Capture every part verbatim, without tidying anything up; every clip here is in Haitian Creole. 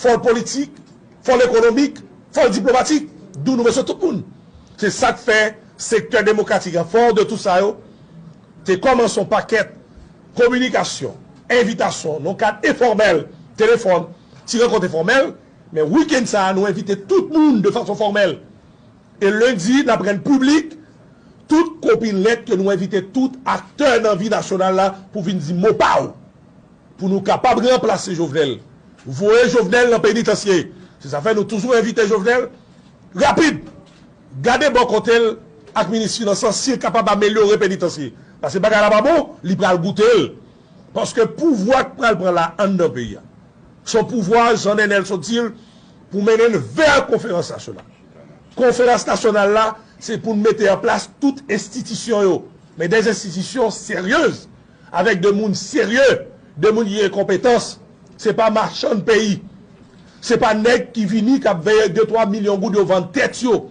fò l politik, fò l ekonomik, fò l diplomatik. D'où nou bezwen tout moun. Se sa k fè sektè demokratik an, fò de tout sa yo, te kòmanse yon pakèt kominikasyon, envitasyon, nan kad enfòmèl, telefòn, ti rankont enfòmèl, men wikenn sa a, nou envite tout moun de fason fòmèl. E lendi, n ap rann piblik tout kopi lèt ke nou envite tout aktè nan vi nasyonal la pou vin di mo pa w, pou nou kapab ranplase Jovenel. Voye Jovenel nan penitansye. Se sa fè nou toujou envite Jovenel rapid. Gade bò kote l ak minis finans lan, si l kapab amelyore penitansye. Paske bagay la pa bon, li pral goute l. Paske pouvwa k pral pran la anndan peyi a, se yon pouvwa, jan Nenel sot di l, pou mennen n vè konferans nasyonal. Konferans nasyonal la, se pou n mete an plas tout enstitisyon yo, men de enstitisyon seryez, avèk de moun serye, de moun ki gen konpetans. Se pa machann peyi. Se pa nèg ki vini, k ap veye de twa milyon goud, yo vann tèt yo.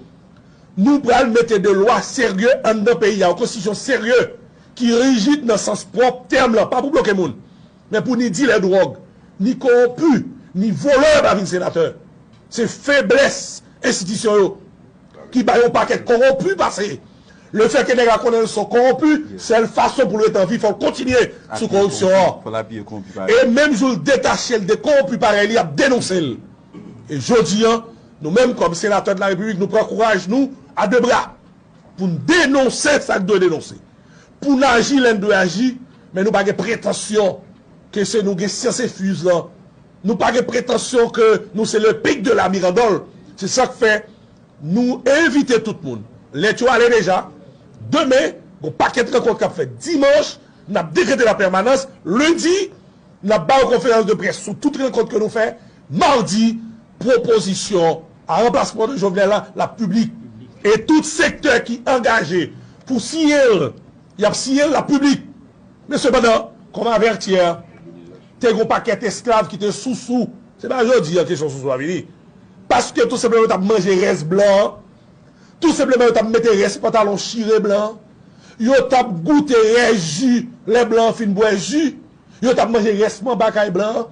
Nou pral mete de lwa serye anndan peyi a, yon konstitisyon serye, ki rijid nan sans pwòp tèm lan, pa pou bloke moun, men pou ni dilè dwòg, ni kowonpi, ni volè pa vin senatè. Se feblès enstitisyon yo ki bay yon pakèt kowonpi pase. Lefètke nèg la konnen l se yon kowonpi, sèl fason pou l ret an vi, fò l kontinye sou koripsyon an. E menm jou l detache l de kowonpi parèy li, y ap denonse l. E jodi a, nou menm kòm senatè de la repiblik, nou pran kouraj nou a de bra pou n denonse sa k dwe denonse, pou n aji lè n dwe aji, men nou pa gen pretansyon ke se nou gen syans enfuz lan. Nou pa gen pretansyon ke nou se le pic de la mirandole. Se sa k fè nou envite tout moun. Lèt yo ale deja. Demen, gon pakèt rankont k ap fèt. Dimanch, n ap dekrete lapèmanans. Lendi, n ap ba yo konferans de près sou tout rankont ke nou fè. Madi, pwopozisyon a ranplasman de Jovenel la, l ap piblik. E tout sektè ki angaje pou siyen l, y ap siyen l, l ap piblik. Men sepandan, kòm avètyè, te gon pakèt esklav ki te sousou. Se pa jodi a kesyon sousou a vini. Paske tou senpleman yo t ap manje rès blan an. Tou senpleman yo t ap mete rès pantalon chire blan an. Yo t ap goute rès ji lè blan an fin bwè ji. Yo t ap manje rès manba kay blan an.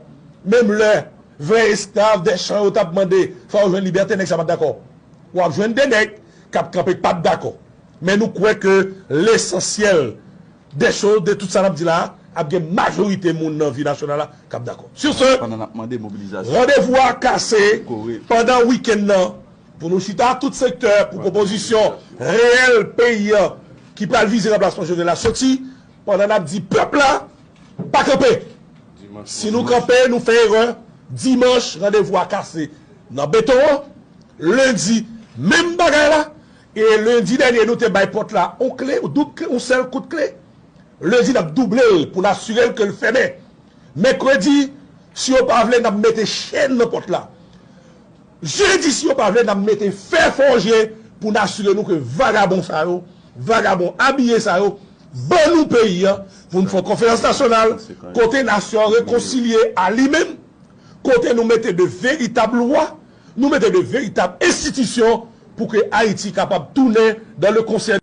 Menm lè vrè esklav dè chan yo t ap mande fò yo jwenn libète, nèg sa pa t dakò. W ap jwenn de nèg k ap kanpe k pa t dakò. Men nou kwè ke lesansyèl dè choz, de tout sa n ap di la a, ap gen majorite moun nan vi nasyonal la k ap dakò. Sur ce, pandan n ap mande mobilizasyon, randevou a kase pandan wikenn nan pou nou chita tout sektè pou pwopozisyon reyèl peyi an ki pral vize ranplasman Jovenel la soti, pandan n ap di pèp la pa kanpe. Si nou kanpe, nou fè erè. Dimanch, randevou a kase nan beton an. Lendi, menm bagay la. E lendi dènye, nou te bay pòt la on kle, on doub kle, on sèl kout kle. Lendi, n ap double l pou n asire l ke l fèmen. Mèkredi, si yo pa vle, n ap mete chèn nan pòt la. Jedi, si yo pa vle, n ap mete fè fòje pou n asire nou ke vagabon sa yo, vagabon abiye sa yo, ban nou peyi a pou n fè yon konferans nasyonal kote nasyon an rekonsilye a li menm, kote nou mete de veritab lwa, nou mete de veritab enstitisyon pou ke Ayiti kapab tounen dans le concert.